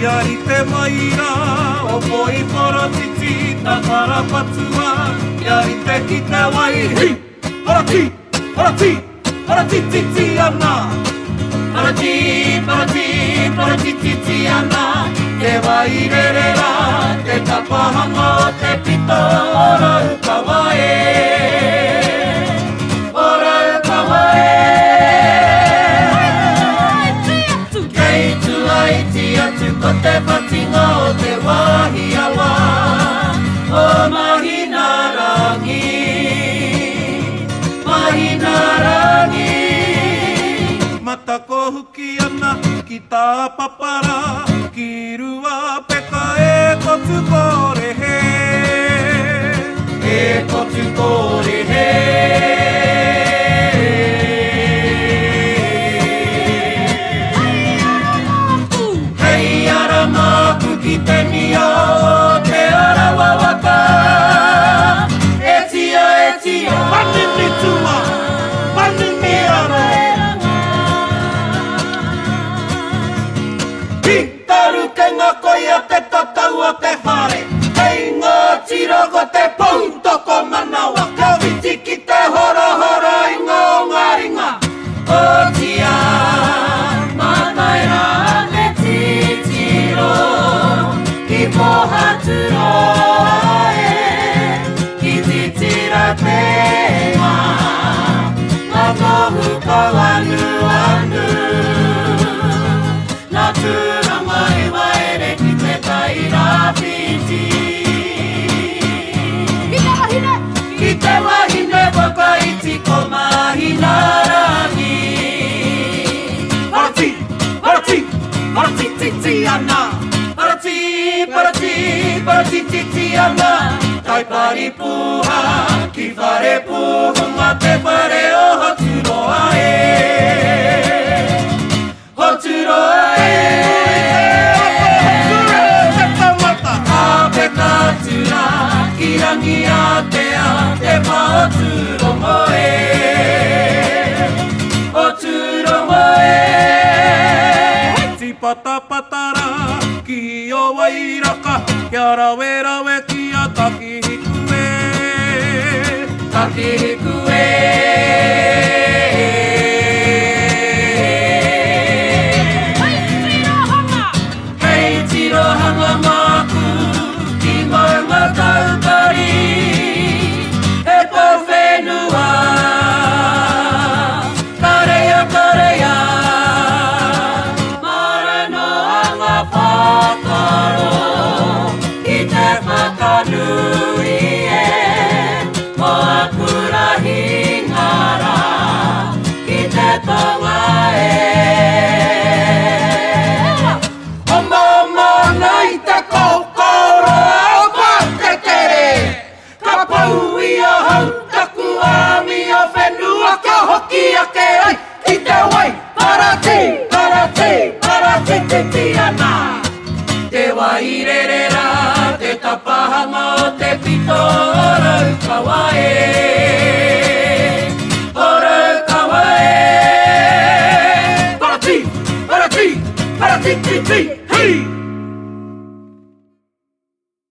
Kia rite mai rā o poi porotiti Tatarapatua Kia rite ki te wai Hi! Parati! Parati! Paratititi ana! Parati! Parati! Paratititi ana! Te wai rere rā Te tapahanga o te pito o Raukawa e O Raukawa e Kei tua iti atu ko te whatinga o te wāhi awa o Mahinarangi Mahinarangi Matakohuki ana ki tā papara ki Ruapeka e kotu kore he E kotu kore he Hei ara māku ki te mia o Te Arawa waka E tia, e tia Manini tuma, manini raro Ki tarukenga koia te tatau o te whare Hei ngā tira ko te pou tokomanawa Ka whiti ki te horohoro i ngā o ngā ringa Otia, mātai rā te titiro Ki Pōhaturoa e, ki Titira tēnā Ngā tohu kauanuanu Nā Tūranga i waere ki te tai rāwhiti Ki te wahine! Ki te wahine whakaiti ko Mahinarangi. Parati, parati, parati titi ana. Parati, parati, parati titi ana. Taipari puha ki whare puhunga te whare o Hoturoa e. Hoturoa e. Te tangata. Ka peka atu rā ki Rangiātea te pā o Tūrongo e. O Tūrongo e. Tīpatapata rā ki o Wairaka kia rawerawe ki a Takihiku e. Takihiku e. Hei tirohanga! Hei tirohanga māku ki Maungatautari, he pou whenua. Ka reia, ka reia, mara noa ngā whakaaro ki te whakanui e mō aku rahinga rā ki te tonga e. Omaoma ana i te kōkōroa o Pātetere, ka pau i ahau taku āmio whenua kia hoki ake ai ki te wai paratī, paratī, paratititi ana. Te wai rere rā, te tapahanga o te pito o Raukawa e. O Raukawa e. Paratī, paratī, paratititi.